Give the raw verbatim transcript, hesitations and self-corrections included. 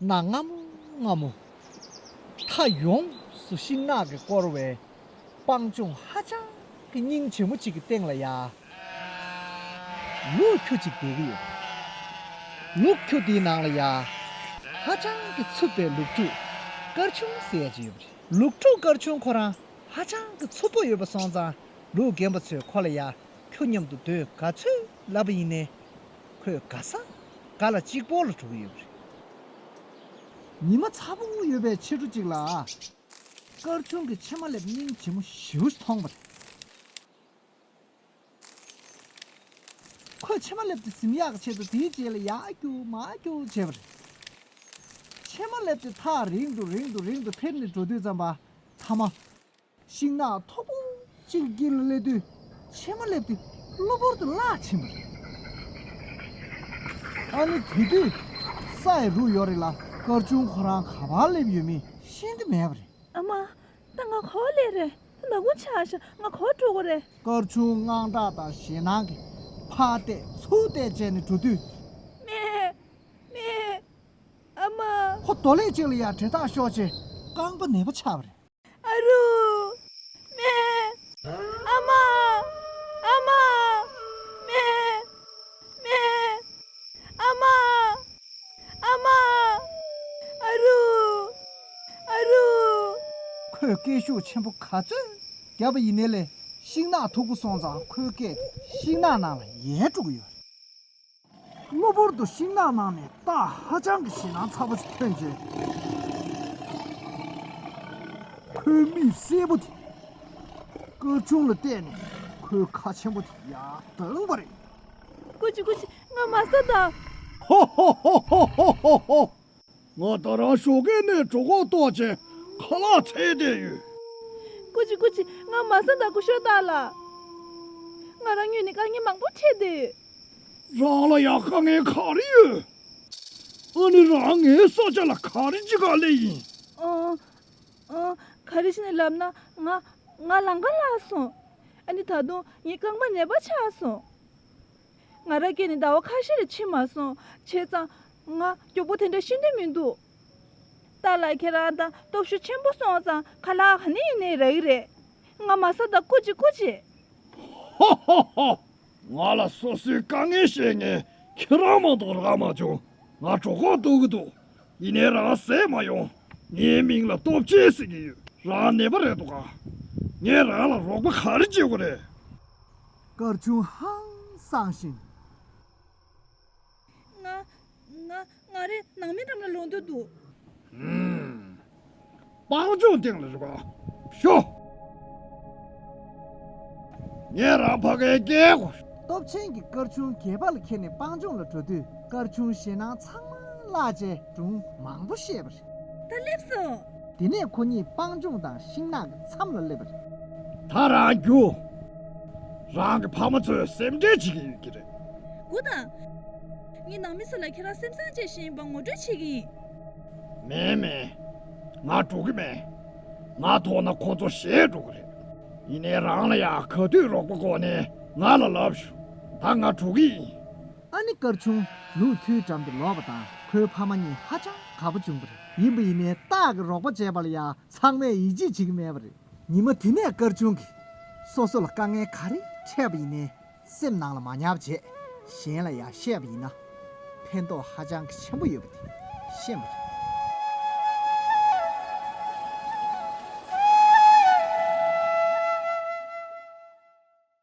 གནའ་སྔ་མོ་སྔ་མོ། མཐའ་ཡོངས་སུ་ཤིང་ནགས་ཀྱིས་བསྐོར་བའི་སྤང་ལྗོངས་ཧ་ཅང་གི་སྙིང་རྗེ་མོ་གཅིག་གི་སྟེང་ལ་ཡ། ལུག་ཁྱུ་གཅིག་བསྡད་ཀྱི་ཡོད། ལུག་ཁྱུ་དེའི་ནང་ལ་ཡ། ཧ་ཅང་གི་འཚུབ་པའི་ལུག་ཕྲུག་དཀར་ཆུང་ཟེར་ཡ་གཅིག་ཡོད་པ་རེད། ལུག་ཕྲུག་དཀར་ཆུང་ཁོ་རང་ཧ་ཅང་གི་འཚུབ་པོ་ཡོད་པ་སོང་ཙང་། ལུག་རྒན་པ་ཚོས་ཁོ་ལ་ཡ། ཁྱོད་མཉམ་དུ་སྡོད་ག་ཚོད་ལབ་པ་ཡིན་ནའི། ཁོས་ག་ས་ག་ལ་གཅིག་པོ་ལ་འགྲོ་གི་ཡོད་པ་རེད། ཉི་མ་ཚ་པོ་ཡོད་པའི་ཕྱི་དྲོ་གཅིག་ལ། དཀར་ཆུང་གིས་ཕྱེ་མ་ལེབ་སྙིང་རྗེ་མོ་ཞེ་པོ་ཞིག་མཐོང་བ་རེད། ཁོས་ཕྱེ་མ་ལེབ་དེ་ཟིན་ཡག་གི་ཆེད་དུ་དེའི་རྗེས་ལ་ཡར་རྒྱུག་མར་རྒྱུག་བྱས་པ་རེད། ཕྱེ་མ་ལེབ་དེ་ཐག་རིང་དུ་རིང་དུ་རིང་དུ་འཕེན་ནས་འགྲོ་དུས་ཙམ་པ། མཐའ་མ། ཤིང་ནགས་མཐོ་པོ་གཅིག་དཀྱིལ་ལ་སླེབས་དུས། ཕྱེ་མ་ལེབ་དེ་གློ་བུར་དུ་བརླག་ཕྱིན་པ་རེད། ཨ་ནི་དེ་དུས་ས་ཡི་རུ་ཡོད་རེད་ལ། དཀར་ཆུང་ཁོ་རང་ག་པར་སླེབས་ཡོད་མེད་ཤེས་ཀྱི་མེད་པ་རེད། ཨ་མ། ད་ང་ག་པར་སླེབས་རེད། ད་ནག་ཁུང་ཆགས་ཤག་ང་ག་པར་འགྲོ་དགོས་རེད། དཀར་ཆུང་དངངས་སྐྲག་དང་ཞེད་སྣང་གིས་ཕར་བལྟས་ཚུར་བལྟས་བྱས་ནས་འགྲོ་དུས། མེ། མེ། ཨ་མ། ཁོ་རྡོ་ལེབ་ཅིག་ལ་ཡར་འདྲེད་ཐག་ཤོར་བྱས་རྐང་པ་ནད་པ་ཆགས་པ་རེད། ཨ་རོ། མེ། ཨ་མ། ཨ་མ། མེ། མེ། ཨ་མ། ཨ་མ། ཨ་རོ། ཨ་རོ། ཁོས་སྐད་ཤུགས་ཆེན་པོ་ག་ཚོད་བརྒྱབ་པ་ཡིན་ནའི་ལས། ཤིང་ནགས་མཐུག་པོ་སོང་ཙང་ཁོའི་སྐད་དེ་ཤིང་ནགས་ནང་ལ་ཡལ་འགྲོ་གི་ཡོད་རེད། གློ་བུར་དུ་ཤིང་ནགས་ནང་ནས་རྟགས་ཧ་ཅང་གི་ཞེད་སྣང་ཚ་པོ་ཞིག་ཐོན་རྗེས། ཁོའི་མིག་སེར་པོ་དེ་དཀར་ཆུང་ལ་བལྟས་ནས་ཁོའི་ཁ་ཆེན་པོ་དེ་ཡར་གདངས་པ་རེད། སྐུ་མཁྱེན། སྐུ་མཁྱེན། ང་མ་ས་དང་། ཧོ་ཧོ་ཧོ། ང་ད་རང་ཞོགས་ཀས་ནས་གྲོད་ཁོག་ལྟོགས་བྱས་ཁ་ལག་འཚོལ་བསྡད་ཡོད། སྐུ་མཁྱེན། སྐུ་མཁྱེན། ང་མ་ས་དང་སྐུ་ཞབས་ལགས། ང་རང་ངོས་ནས་དཀའ་ངལ་མང་པོ་འཕྲད་བསྡད་ཡོད། རང་ལ་ཡང་དཀའ་ངལ་ག་རེ་ཡོད། ཨ་ནི་རང་ངའི་ས་ཆ་ལ་ག་རེ་བྱེད་ག་སླེབས་ཡིན། ཨ། ཨ། ག་རེ་བྱས་ནས་ལབ་ན། ང་ང་ལམ་ཁ་བརླག་སོང་། ཨ་ནི་ད་དུང་ངའི་རྐང་པ་ནད་པ་ཆགས་སོང་། ང་རང་སྐྱེས་ནས་ཟླ་བ་ཁ་ཤས་རེ་ཕྱིན་མ་སོང་། བྱས་ཙང་ང་མགྱོགས་པོ་དེ་འདྲ་ཤི་འདོད་མི་འདུག་རྟ་ལགས་ཁྱེད་རང་དང་སྟོབས་ཤུགས་ཆེན་པོ་སོང་ཙང་ཁ་ལག་ག་ནས་ཡིན་ནའི་རག་གི་རེད། ང་མ་ས་དང་སྐུ་མཁྱེན། སྐུ་མཁྱེན། ཧོ་ཧོ་ཧོ། ང་ལ་སོ་སོའི་དཀའ་ངལ་བཤད་མཁན་ཁྱེད་རང་མ་གཏོགས་རག་མ་བྱུང་། ང་གྲོད་ཁོག་ལྟོགས་ཀྱི་འདུག་ཡིན་ནའི་རང་ཟས་མ་ཡོང་། ངའི་མིང་ལ་སྟོབས་ཆེན་ཟེར་གྱི་ཡོད། རང་ནད་པ་རེད་འདུག་ག་ངས་རང་ལ་རོགས་པ་ག་རེ་བྱེད་དགོས་རེད། དཀར་ཆུང་ཧང་སངས་ཤིང་། ང་ང་ང་རེ་ནང་མི་འགྲམ་ལ་ལོག་འདོད་འདུག་ཧུམ། སྤང་ལྗོངས་སྟེང་ལ་རེད་པ། ཤོག་ངས་རང་ཕ་གིར་སྐྱེལ་དགོས། སྟོབས་ཆེན་གྱིས་དཀར་ཆུང་སྒལ་པ་ལ་འཁྱེར་ནས་སྤང་ལྗོངས་ལ་འགྲོ་དུས། དཀར་ཆུང་ཞེད་སྣང་ཚང་མ་བརླག་རྗེས་སྒྲུང་མང་པོ་བཤད་པ་རེད། ད་སླེབས་སོང་། དེ་ནས་ཁོ་གཉིས་སྤང་ལྗོངས་དང་ཤིང་ནགས་ཀྱི་མཚམས་ལ་སླེབས་པ་རེད། ད་རང་རྒྱུགས། རང་གི་ཕ་མ་ཚོས་སེམས་ཁྲལ་བྱེད་ཀྱི་ཡོད་ཀྱི་རེད། སྒུག་དང་། ངས་ནང་མི་ཚོ་ལ་ཁྱེད་རང་སེམས་བཟང་བྱས་ཤིང་ངོ་སྤྲོད་བྱེད་ཀྱི་ཡིན། མེད་མེད། ང་འགྲོ་གི་མེད། ང་མཐོང་ན་ཁོ་ཚོ་ཞེད་འགྲོ་གི་རེད། ཡིན་ནའི་རང་ལ་ཡང་ག་དུས་རོགས་པ་དགོས་ནའི་ང་ལ་ལབ་ཤོག་ད་ང་འགྲོ་གི་ཡིན། ཨ་ནི་དཀར་ཆུང་ལུག་ཁྱུའི་འགྲམ་དུ་ལོག་པ་དང་ཁོའི་ཕ་མ་གཉིས་ཧ་ཅང་དགའ་པོ་བྱུང་བ་རེད། ཡིན་པ་ཡིན་ནའི་སྟག་གིས་རོགས་པ་བྱས་པ་ལ་ཡང་ཚང་མས་ཡིད་ཆེས་བྱེད་ཀྱི་མེད་པ་རེད། ཉི་མ་དེ་ནས་དཀར་ཆུང་གིས་སོ་སོ་ལ་དཀའ་ངལ་ག་རེ་འཕྲད་པ་ཡིན་ནའི་སེམས་ནང་ལ་མ་ཉར་བ་བྱས། གཞན་ལ་ཡང་བཤད་པ་ཡིན་ན་ཕན་ཐོགས་ཧ་ཅང་གི་ཆེན་པོ་ཡོད་པ་དེ་ཤེས་པ་རེད།